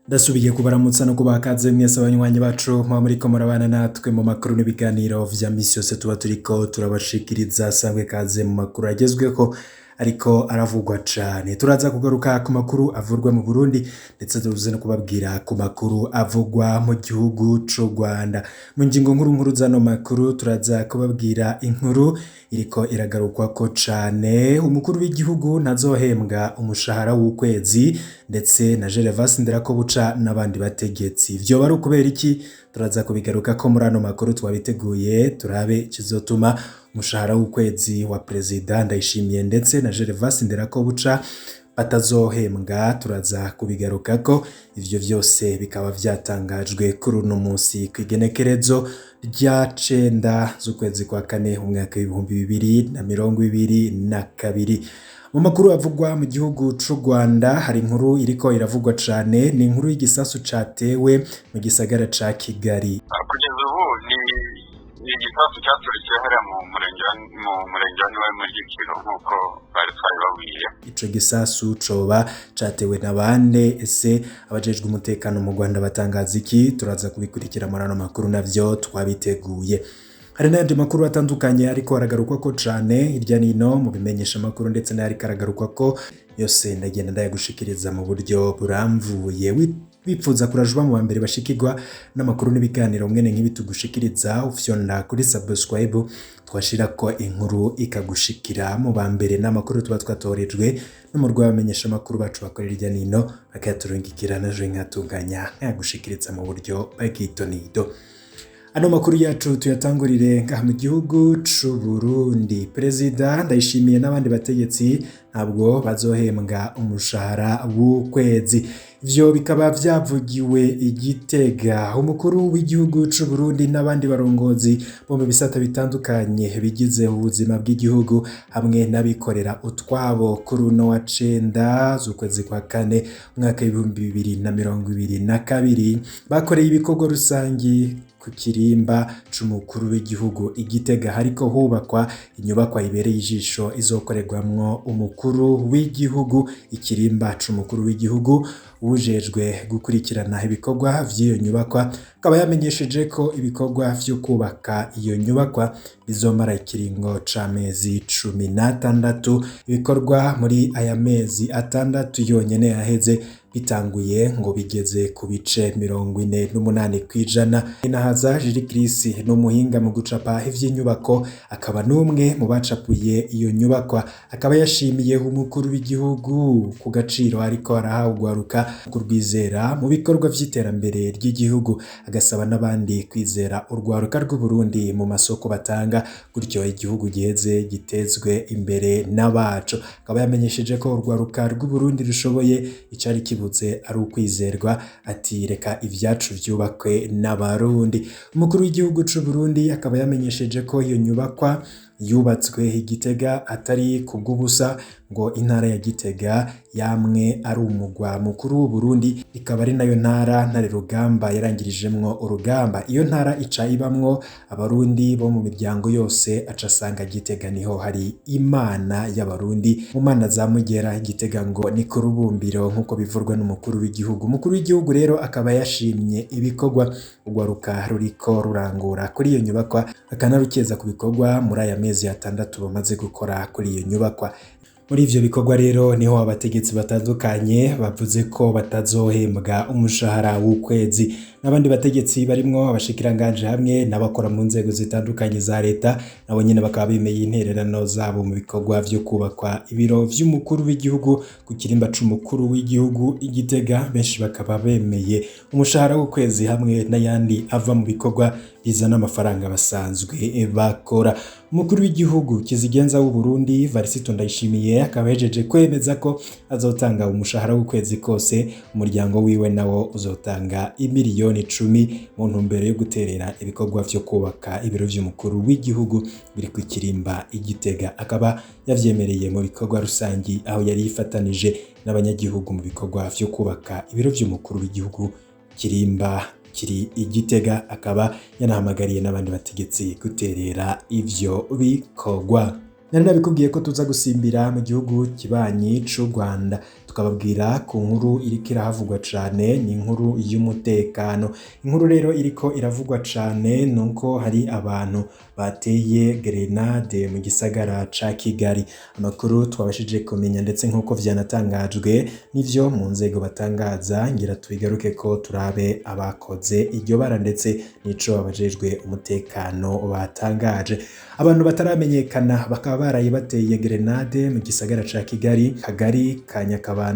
Ndasubiye kubaramutsa no kubaha ikaze mwese abanywanyi bacu muba muriko murabana natwe mu makuru n'ibiganiro vya misi yose tuba turiko turabashikiriza. Sangwe kaze mu makuru agezweho ariko aravugwa cane. Turaza kugaruka ku makuru avurwa mu Burundi, ndetse tuze no kubabwira ku makuru avugwa mu gihugu c'u Rwanda. Mu ngingo nkuru nkuru zano makuru turaza kubabwira inkuru iriko iragarukwako cane: umukuru w'igihugu ntazohembwa umushahara w'ukwezi, ndetse na Gervas Nderakobuca n'abandi bategetsi. Vyoba ari ukubera iki? Turaza kubigarukako muri ano makuru twabiteguye, turabe ikizotuma umushahara w'ukwezi wa Perezida Ndayishimiye ndetse na Gervas Nderakobuca batazohembwa. Turaza kubigarukako. Ivyo vyose bikaba vyatangajwe kuri uno musi kw'igenekerezo rya 9 z'ukwezi kwa kane, umwaka w'2022. Mu makuru avugwa mu gihugu c'u Rwanda hari inkuru iriko iravugwa cane, ni inkuru y'igisasu catewe mu gisagara ca Kigali. Kugeza ubu ni igisasu cyaturikiye hariya mu murenge wa Niwe muri Giciro, nk'uko bari twabibabwiye. Ico gisasu coba catewe na bande? Ese abajejwe umutekano mu Rwanda batangaza iki? Turaza kubikurikira muri ano makuru, navyo twabiteguye. Hari n'ayandi makuru atandukanye ariko aragarukwako cane hirya nino mu bimenyesha amakuru, ndetse n'ayariko aragarukwako yose ndagenda ndayagushikiriza mu buryo buramvuye. Wipfuza kurajuba mu bambere bashikirwa n'amakuru n'ibiganiro mwene nk'ibi tugushikiriza, ufyonda kuri subscribe, twashirako inkuru ikagushikira mu bambere. N'amakuru tuba twatorejwe no mu rw'abamenyesha amakuru bacu bakorera hirya nino, bakayaturungikira, naje nkatunganya nkayagushikiriza mu buryo bw'itonido. Ano makuru yacu tuyatangurire ngaha mu gihugu c'u Burundi. Perezida Ndayishimiye n'abandi bategetsi ntabwo bazohembwa umushahara w'ukwezi. Ivyo bikaba vyavugiwe i Gitega. Umukuru w'igihugu c'u Burundi n'abandi barongozi bo mu bisata bitandukanye bigize ubuzima bw'igihugu hamwe n'abikorera utwabo, kuri uno wa 9 z'ukwezi kwa kane, umwaka w'2022, bakoreye ibikorwa rusangi ku kirimba c'umukuru w'igihugu i Gitega, hariko hubakwa inyubakwa ibereye ijisho izokorerwamwo umukuru w'igihugu. Ikirimba c'umukuru w'igihugu, uwujejwe gukurikirana ibikorwa vy'iyo nyubakwa akaba yamenyesheje ko ibikorwa vyo kubaka iyo nyubakwa bizomara ikiringo c'amezi 16. Ibikorwa muri aya mezi 6 yonyene yaheze bitanguye ngo bigeze ku bice 48%. Nahaza Jiri Chris ni umuhinga mu gucapa ivy'inyubako, akaba n'umwe mu bacapuye iyo nyubakwa, akaba yashimiye umukuru w'igihugu ku gaciro ariko araha urwaruka kurwizera mu bikorwa vy'iterambere ry'igihugu, agasaba n'abandi kwizera urwaruka rw'Uburundi mu masoko batanga, gutyo igihugu giheze gitezwe imbere n'abaco. Akaba yamenyesheje ko urwaruka rw'Uburundi rushoboye, icari kibuze ari ukwizerwa, ati: "Reka ivyacu vyubakwe n'Abarundi." Umukuru w'igihugu c'u Burundi akaba yamenyesheje ko iyo nyubakwa yubatswe i Gitega atari kubw'ubusa, ngo intara ya Gitega yamwe ari umugwa mukuru w'Uburundi, ikaba ari nayo ntara Ntare Rugamba yarangirijemwo urugamba. Iyo ntara ica ibamwo Abarundi bo mu miryango yose, aca asanga Gitega niho hari Imana y'Abarundi mu mana za Mugera. Gitega ngo ni ku rubumbiro, nk'uko bivurwa n'umukuru w'igihugu. Umukuru w'igihugu rero akaba yashimye ibikorwa urwaruka ruriko rurangura kuri iyo nyubakwa, akanarukeza ku bikorwa muri aya mezi 6 bamaze gukora kuri iyo nyubakwa. Muri ivyo bikorwa rero niho abategetsi batandukanye bavuze ko batazohembwa umushahara w'ukwezi. N'abandi bategetsi barimwo abashikiranganje hamwe n'abakora mu nzego zitandukanye za leta, nabo nyene bakaba bemeye intererano zabo mu bikorwa vyo kubakwa ibiro vy'umukuru w'igihugu ku kirimba c'umukuru w'igihugu i Gitega. Benshi bakaba bemeye umushahara w'ukwezi hamwe n'ayandi ava mu bikorwa bizana amafaranga basanzwe bakora. Umukuru w'igihugu kizigenza w'u Burundi Varisito Ndayishimiye akaba yahejeje kwemeza ko azotanga umushahara w'ukwezi kose, umuryango wiwe nawo uzotanga imiliyoni 10 mu ntumbero yo guterera ibikorwa vyo kubaka ibiro vy'umukuru w'igihugu biri ku kirimba i Gitega. Akaba yavyemereye mu bikorwa rusangi aho yari yifatanije n'abanyagihugu mu bikorwa vyo kubaka ibiro vy'umukuru w'igihugu, kirimba kiri i Gitega. Akaba yanahamagariye n'abandi bategetsi guterera ivyo bikorwa. Nari nabikubwiye ko tuza gusimbira mu gihugu kibanyi c'u Rwanda. Tukababwira ku nkuru iriko irahavugwa cane, ni inkuru y'umutekano. Inkuru rero iriko iravugwa cane nuko hari abantu bateye grenade mu gisagara ca Kigali. Amakuru twabashije kumenya ndetse nk'uko vyanatangajwe n'ivyo mu nzego batangaza, ngira tubigaruke ko turabe abakoze iryo bara ndetse n'ico abajejwe umutekano batangaje. Abantu bataramenyekana bakaba baraye bateye grenade mu gisagara ca Kigali, kagari ka Nyakabanda,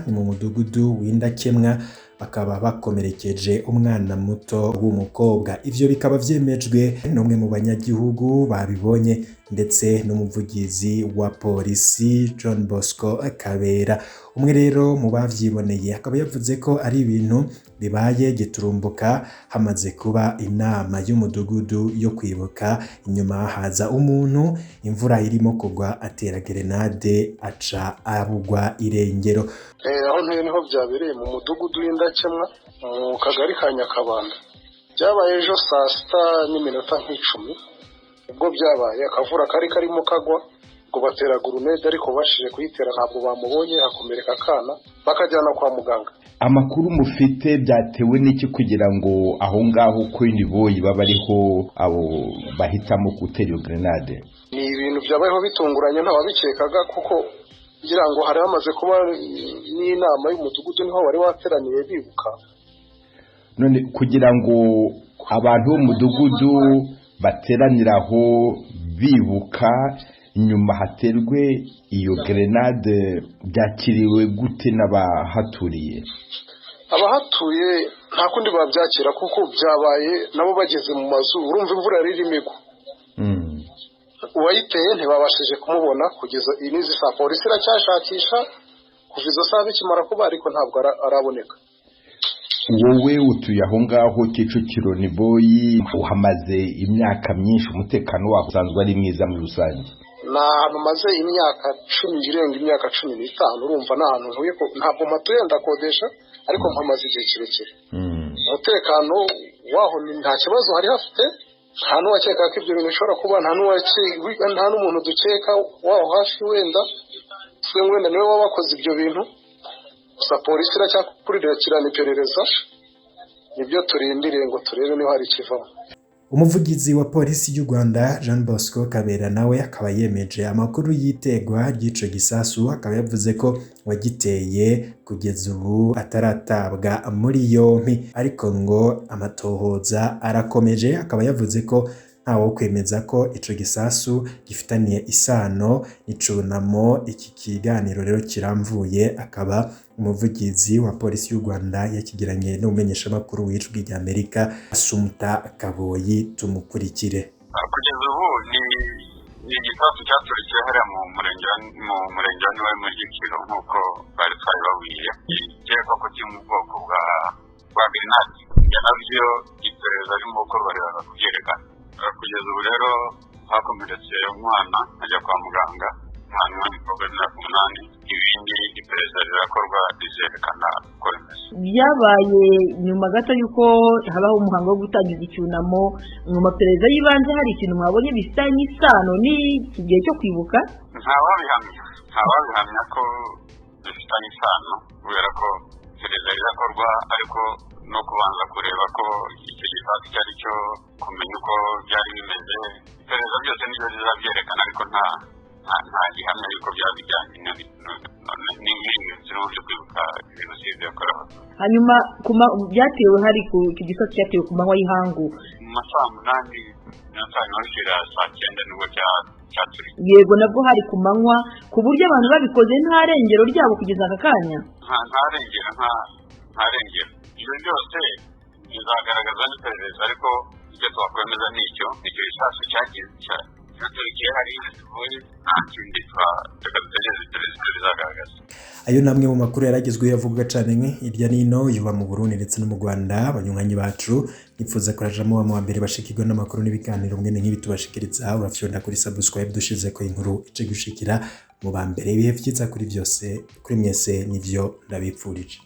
ni mu mudugudu w'Indakemwa, bakaba bakomerekeje umwana muto w'umukobwa. Ivyo bikaba vyemejwe n'umwe mu banyagihugu babibonye ndetse n'umuvugizi wa polisi John Bosco Kabera. Umwe rero mu bavyiboneye akaba yavuze ko ari ibintu bibaye giturumbuka, hamaze kuba inama y'umudugudu yo kwibuka, inyuma haza umuntu imvura irimo kugwa atera grenade aca abugwa irengero. Aho ntuye niho byabereye mu mudugudu w'Indakemwa mu kagari ka Nyakabanda. Byabaye ejo saa 6:10 ubwo byabaye, akavura kari karimo kagwa, ngo batera grenade ariko bashije kuyitera ntabwo bamubonye, hakomereka akana bakajyana kwa muganga. Amakuru mufite byatewe n'iki kugira ngo aho ngaho kuri Niboyi baba ariho abo bahitamo gutera iyo grenade? Ni ibintu byabayeho bitunguranye, ntawabikekaga kuko kugira ngo hari hamaze kuba n'inama y'umudugudu niho wari wateraniye bibuka. None kugira ngo abantu b'umudugudu bateraniraho bibuka nyuma haterwe iyo grenade, byakiriwe gute n'abahaturiye? Abahatuye nta kundi babyakira kuko byabaye nabo bageze mu mazu, urumva imvura yari irimo igwa. Uwayiteye ntibabashije kumubona kugeza n'izi saa, polisi iracyashakisha kuva izo saa bikimara kuba, ariko ntabwo araboneka. Wowe utuye aho ngaho Kicukiro Niboyi, uhamaze imyaka myinshi, umutekano waho usanzwe ari mwiza muri rusange? Ni ahantu maze imyaka 10 irenga imyaka 15, urumva ni ahantu ntuye, ntabwo mpatuye ndakodesha, ariko mpamaze igihe kirekire. Umutekano waho nta kibazo hari hafite, nta n'uwakeka ko ibyo bintu bishobora kuba, nta n'umuntu dukeka waho hafi, wenda wenda niwe waba wakoze ibyo bintu. Gusa polisi iracyakurikirana iperereza, nibyo turindiriye ngo turebe niba hari ikivamo. Umuvugizi wa polisi y'u Rwanda Jean Bosco Kabera nawe akaba yemeje amakuru y'itegwa ry'ico gisasu, akaba yavuze ko wagiteye kugeza ubu ataratabwa muri yompi, ariko ngo amatohoza arakomeje. Akaba yavuze ko ntawo kwemeza ko ico gisasu gifitaniye isano n'icunamo. Iki kiganiro rero kiramvuye, akaba umuvugizi wa polisi y'u Rwanda yakigiranye n'umumenyeshamakuru w'Ijwi ry'Amerika Asumta Kaboyi. Tumukurikire. Kugeza ubu ni igisasu cyaturikiye hariya mu murenge wa Niboyi muri Giciro nk'uko bari twabibabwiye, gikekwa ko kiri mu bwoko bwa grenade. Ibyo nabyo iperereza ririmo gukorwa riraza kubyerekana. Kugeza ubu rero hakomeretse umwana ajya kwa muganga, umwana w'umukobwa w'imyaka 8. Ibindi iperereza rirakorwa rizerekana uko bimeze. Byabaye nyuma gato y'uko habaho umuhango wo gutangiza icyunamo. Mu maperereza y'ibanze hari ikintu mwabonye bifitanye isano n'iki gihe cyo kwibuka? Ntawabihamya ko bifitanye isano kubera ko iperereza rirakorwa, ariko no kubanza kureba ko icyo gisasu icyo ari cyo, kumenya uko byari bimeze. Iperereza byose nibyo rizabyerekana, ariko nta gihamya yuko byaba bijyanye n'ibintu byo kwibuka jenoside yakorewe Abatutsi. Hanyuma byatewe hari ku gisasu cyatewe ku manywa y'ihangu mu masaha 8:50 saa 9 nibwo cyaturiye. Yego, nabwo hari ku manywa, ku buryo abantu babikoze nta rengero ryabo kugeza aka kanya. Nta rengero, nta rengero. Ibyo byose bizagaragaza n'iperereza, ariko icyo twakwemeza ni icyo gisasu cyaturikiye hariya tuvuye, nta kindi dutegereza iperereza rizagaragaza. Ayo namwe mu makuru yaragezweho yavuga cyane hirya n'ino yuba mu Burundi ndetse no mu Rwanda. Abanywanyi bacu nifuza kurajamo wa mbere bashikirwa n'amakuru n'ibiganiro mwene nk'ibi tubashikiriza, urafyonda kuri subscribe dushize ko inkuru ice gushikira mu ba mbere. Ibihe vyiza kuri byose, kuri mwese nivyo ndabipfurije.